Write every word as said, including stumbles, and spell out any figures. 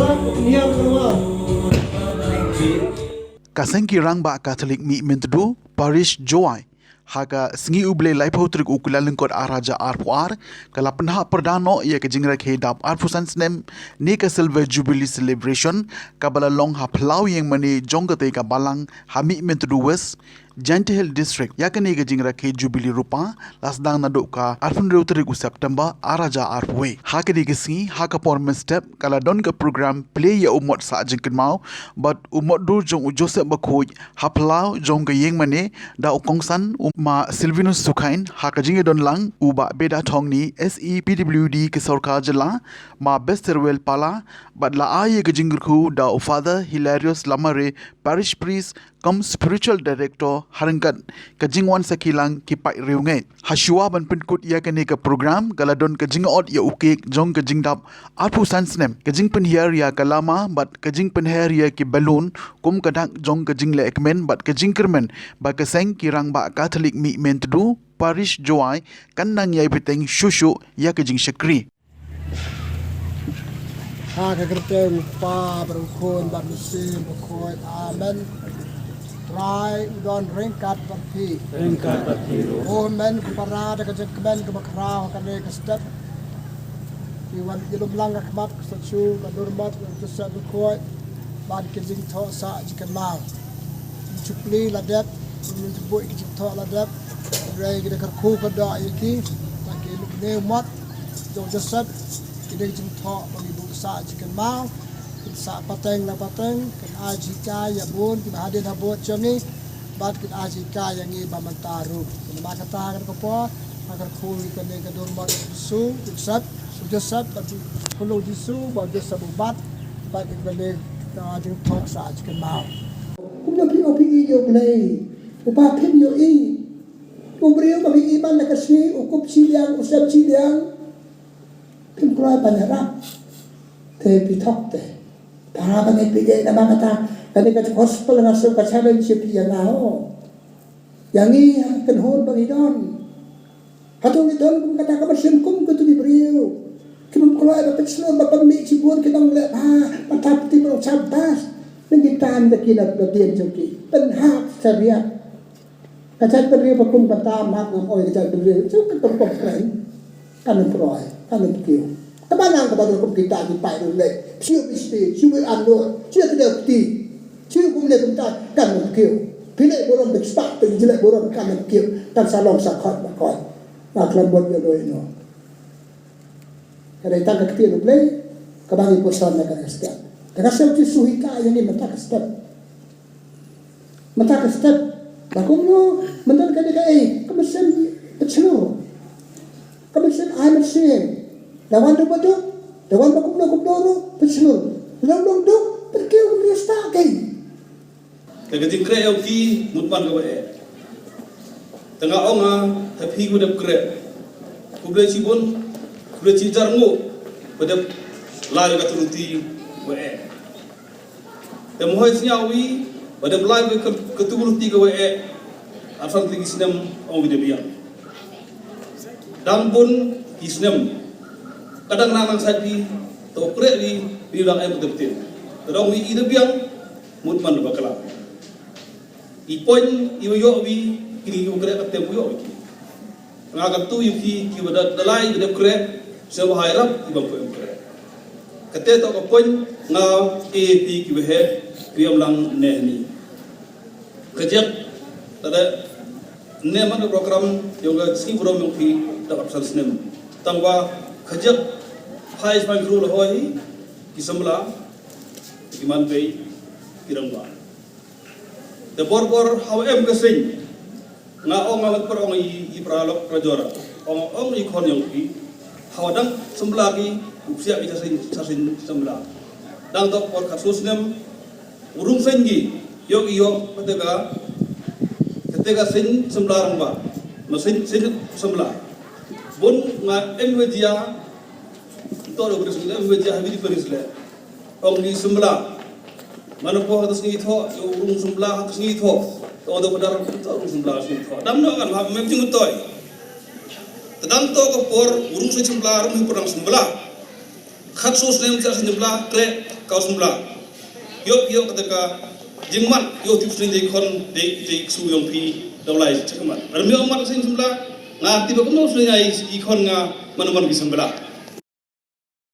Ka seng ki rangbah Katholik Mihmyntdu Parish Jowai ha ka sngi U Blei laiphew tarik u Kyllalyngkot arhajar arphew ar ka la pynhap pyrda noh ïa ka jingrakhe dap arphew san snem ne ka Silver Jubilee Celebration kaba la long ha phyllaw ïingmane jong katei ka balang ha Mihmyntdu West, Jaintia Hills District. Ïa kane ka jingrakhe Jubilee Rupa la sdang naduh ka arphew hynriew tarik u September arhajar arphew wei. Ha kane ka sngi ha ka por mynstep ka la don ka program plie ïa u mot sah jingkynmaw bad u mot dur jong u Joseph Bakhuid ha phyllaw jong ka ïingmane da u kongsan u Ma Sylvanus Sukhain. Ha ka jingïadon lang u Bah Beda Thongni, S E P W D ka Sorkar Jylla, Ma Besterwell Pala bad la ai ïa ka jingkyrkhu da u Father Hilarius Lamare, Parish Priest cum Spiritual Director, ha ryngkat ka jingwan sakhi lang ki paid riewngeit. Ha shuwa ban pynkut ïa kane ka program ka la don ka jingïaud ïa u kek jong ka jingdap arphew san snem, ka jingpynhiar ïa ka lama bad ka jingpynher ïa ki balloon kum ka dak jong ka jinglehkmen bad ka jingkyrmen ba ka seng ki rangbah Katholik Mihmyntdu Parish Jowai kan nang ïai bteng shuh shuh ïa ka jingshakri. Ha ka kyrteng u Kpa bad u Khun bad u Mynsiem Bakhuid. Amen. Trai u don ryngkat bad phi. Ryngkat bad phi ruh. Oh men, ko para da ka jingkmen kaba khraw ha kane ka step. Ki wan ïalum lang ha khmat ka statue ka dormot u Joseph Bakhuid bad ka jingthoh sah jingkynmaw. Ki jingplie la dep, ki jingbuh ki jingthoh la dep. Hynrei ki da kyrkhu kyrdoh ïa ki, ta ki luk ne u mot jong Joseph, ki dei jingthoh ba ngi buh sah jingkynmaw, kin sah pateng la pateng, kin ai jinghikai ïa bun kiba hadien habud jong ngi, bad kin ai jinghikai ïa ngi ba mynta ruh. Namar kata ha kane ka por nga kyrkhu ïa kane ka dormot u Jisu, Joseph, u Joseph bad u Khunlung Jisu, bad u Joseph u Bat, bad ïa kane ka jingthoh sah jingkynmaw. Kumno phi ïohi ïa U Blei, u ba phim ïohi. U briew ba phi ïohi man la ka sngi, u kup shiliang, u sem shiliang. Phim kloi ban ïarap. Te phi thok te. Para bangeit phi ïeit, namar kata kane ka gospel nga sngew ka challenge ïa phi ïa nga, oh. Ïa ngi ha ka kynhun ba ngi don. Hato ngi don kum kata ka mynsiem kum kitu ki briew? Ki bym kloi ba pynshlur ba pynmih shibun ki nongleh bha, ba thap ti ba long shabbas. Ngi tam da ki na ba dien jong ki. Pynhap shariat. Ka jaitbynriew ba kum kata, mat ngam oi ka jaitbynriew, shu ka kum kren. Kan ym pyroi, kan ym kiew. Kaba nang kaba kum kita ki paid ruh leh. Shu bisti, shu bi anur, shu kdew kti. Shu kum leh kumta, kan ym kiew. Phi leh burom bad spak, phi leh burom kan ym kiew. Kan sa long sa khot ba khot. Nga khlem bot ïa doi no. Ka dei tang ka ktien U Blei, kaba ngi pyrshang na ka step. Ka step ki suhi ka ïa ngi mynta ka step. Mynta ka step, ba kumno, mynta ka dei kaei, ka mynsiem pynshlur. Ka mynsiem ai mynsiem. La wan duk ba duk, la wan ba kumno kumno ruh, pynshlur. La wan duk, pynkiew kumno sta kaei. Te ka jingkhreh ïa u ki, mut man ka ba eh. Te nga ong ha phi kiba dep khreh. Khublei shibun, khublei shihajar nguh, ba dep lai ka tu ruti ba eh. Te mo hoi sñiaw wi, ba dep lai ka, ka tu ruti ka wei eh, arphew san tylli ki snem ong wi da biang. Dang bun ki snem, ka dang nang nang sait wi, to kreh wi, wi dang em ka tep tep. Te dang wi i da biang, mut man ba kla. I point, i wa yoh wi, kini i wa kreh ka tep wa yoh wi ki. Nga kyntu ïa phi kiba da, da lai, kiba dep khreh, sngewbha ïarap kiba ym kreh. Kata to ka point nga ïa phi kiba heh, kiba ïam lang ne ni. Ka jek, lada ne man ka program, ïa ka sngi burom ïa phi, da ka phew snem. Tangwa, ka jek, phai span kru la hoi, ki samla, ki man pei, ki rangwa. Te bor bor hawa em ka seng. Nga ong nga wan por ong i, i paralok parajor. Ong ong i khon ïong phi. Hawa dang sembla ki, u psiah ki sa seng, sa seng sembla. Dang tok por ka sus nem. U rung seng ki, ïong i ïong, kata ka, kata ka seng sembla rang ba. Ma seng, seng sembla. Bun nga em wejia, to do beres em wejia, habi di beres le. Ong di sembla. Mana po ha ka sngi thoh, ïa u rung sembla ha ka sngi thoh. To do pedar, to rung sembla ha ka sngi thoh. Dam no kan, ha mem jing utoi. Te dang to ka por, u rung sembla, rung sembla. Khatsaw snem sa snem bla, tre, kaw snem bla. Ïoh, ïoh kata ka jingmat, ïoh tip snem dei khon, dei, dei ksu ïong phi, da u lai sa ka mat. Rem ïoh mat snem snem bla, nga tip ba kumno snem ai i khon nga, man man ki snem bla.